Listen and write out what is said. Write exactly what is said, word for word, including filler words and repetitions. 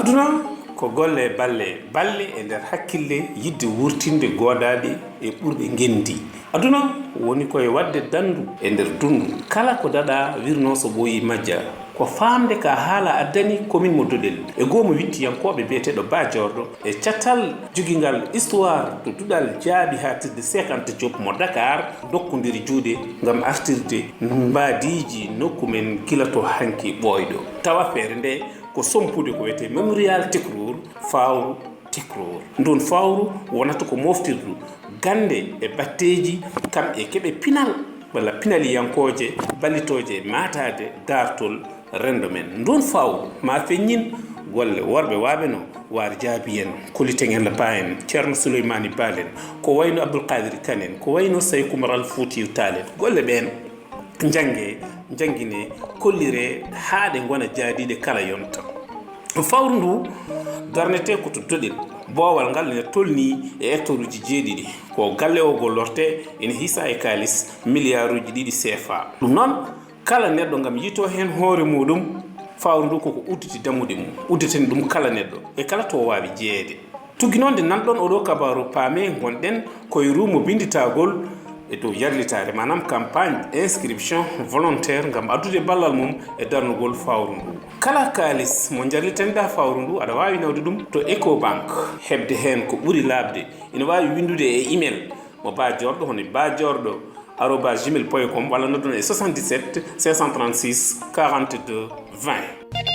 Aduna ko golle e balle, balle e nder hakkille, yiɗde wurtinde goodaaɗe e ɓurɗe ngenndi. Aduna woni ko e waɗde danndu e nder dunndu. Kala ko daɗaa wirnoo so ɓooyii majja. Ko faamde ka haala addani komin mo Doɗel e goomu wiɗtiyankooɓe biyeteeɗo Bah Joorɗo e catal jogingal histoire to duɗal jaabi haatirde Seek Anta Joop mo Dakar dokkondiri juuɗe ngam artirde mbaadiiji nokku men gila to hanki ɓooyɗo. Tawa feere nde ko sompude ko wiyetee Mémorial Tikror, fawru Tikror. Ndun fawru wonata ko moftirdu gannde e batteeji kam e keɓe pinal walla pinaliyankooje ballitooje e maataade daartol renndo men. Ndun fawru ma feññin golle worɓe waaɓe no Waar Jaabi en, Koli Teŋella Ba en, Ceerno Suleymaani Baal en, ko wayno Abdul Qaadir Kan en, ko wayno Sayku Umar Al Fuutiyu Taal en. Golle ɓeen njannge, njannginee, kolliree haa ɗe ngona jaadiiɗe kala yonta. Fawru ndu darnetee ko to Doɗel. Boowal ngal ina tolnii e hectareji jeeɗiɗi. Ko galle o gollortee, ina hiisa e kaalis miliyaaruuji ɗiɗi C F A. Ɗum noon, kala neɗɗo ngam yiytoo heen hoore muuɗum, fawru ndu koko udditi dammuɗe mum. Udditen ɗum kala neɗɗo e kala to waawi jeyeede. Tuggi noon nde nanɗon oɗo kabaaru, paamee ngonɗen ko e ruumo binnditagol e dow yarlitaare, maanaam campagne inscription volontaire ngam addude ballal mum e darnugol fawru ndu. Kala kaalis mo njarlitenɗaa fawru ndu, aɗa waawi nawde ɗum to Ecobank, heɓde heen ko ɓuri laaɓde. Ina waawi winndude e email mo Bah Joorɗo, hono Bah Joorɗo arobase gmail point com, walla noddon e soixante-dix-sept cinq cent trente-six quarante-deux vingt.